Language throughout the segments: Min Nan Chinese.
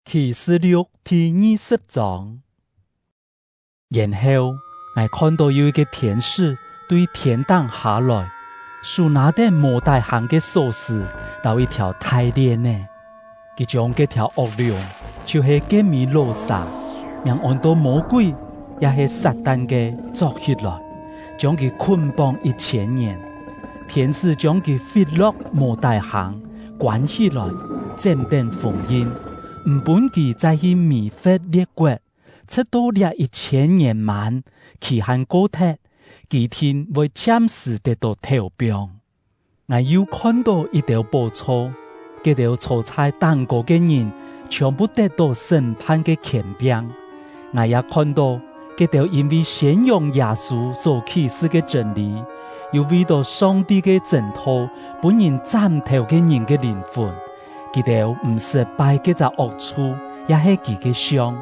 啟示錄第20章。然後，𠊎看到有一個天使對天頂下來，手拿著無底坑个鎖匙，摎一條大鏈仔。佢將這條惡龍，就是假面老蛇，名按做魔鬼，也係撒旦个捉起來，將佢捆綁一千年。天使將佢掷落無底坑，關起來，整頂封印，毋分佢再去迷惑列國，直到這一千年滿，期限過徹，佢定會暫時得到投放。𠊎又看到一條寶座，這條坐在頂高个人全部得到審判个權柄。𠊎也看到這條因為宣揚耶穌所啟示个真理，又為著上帝个真道，分人斬頭个人个靈魂，佢哋毋識拜這隻惡獸，抑係佢个像，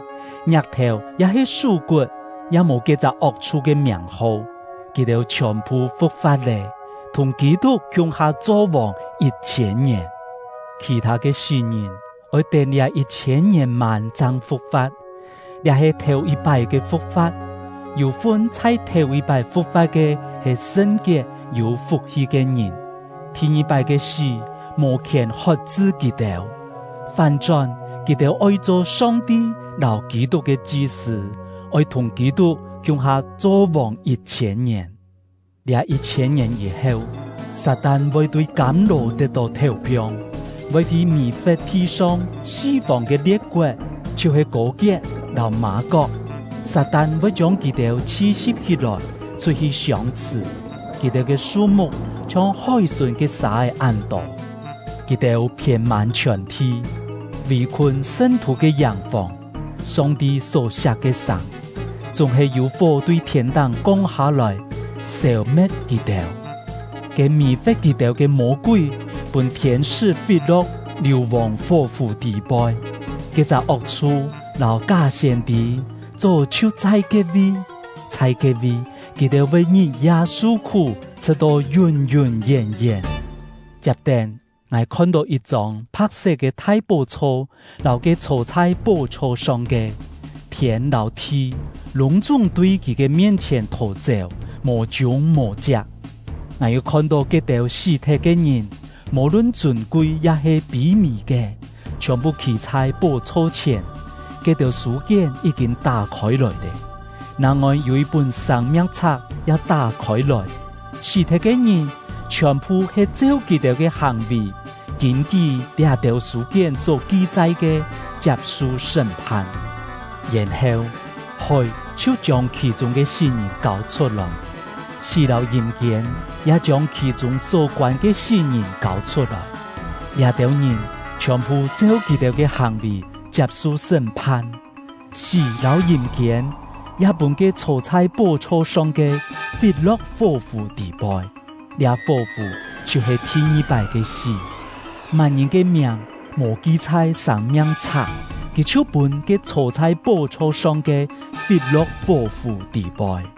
額頭抑係手骨，也無這隻惡獸个名號，佢哋全部復活咧，同基督共下做王一千年。其他个死人愛等這一千年滿才復活，這係頭一擺个復活。有份在頭一擺復活个係聖潔有福氣个人，第二擺个死無權轄制佢哋，反轉佢哋愛做上帝摎基督个祭司，愛同基督共下做王一千年。這一千年以後，撒旦會對監牢得到投放，會去迷惑地上四方个列國，就係歌革摎瑪各。撒旦會將佢哋聚集起來，出去相持。佢哋个數目像海城个沙按多，佢哋遍滿全地，圍困聖徒个營房，上帝所錫个城，總係有火對天頂降下來，燒滅佢哋。這迷惑佢哋个魔鬼，分天使墜落硫磺火湖之背，這隻惡獸摎假先知，早就在這位，在這位，佢哋會日夜受苦，直到永永遠遠。接著，𠊎看到一張白色个大寶座，摎這坐在寶座上个，天摎地，攏總對佢个面前逃走，無蹤無跡。𠊎又看到這條死脫个人，無論尊貴抑係卑微个，全部企在寶座前。這條書卷已經打開來咧，另外有一本生命冊也打開來，死脫个人全部係照佢哋个行為，根據這條書卷所記載个接受審判，然後海就將其中个死人交出來，死摎陰間也將其中所關个死人交出來，這條人全部照佢哋个行為接受審判，死摎陰間也分這坐在寶座上個墜落火湖之背，這火湖就係第二擺个死。萬人个名無記在生命冊，佢就分這坐在寶座上個墜落火湖之背。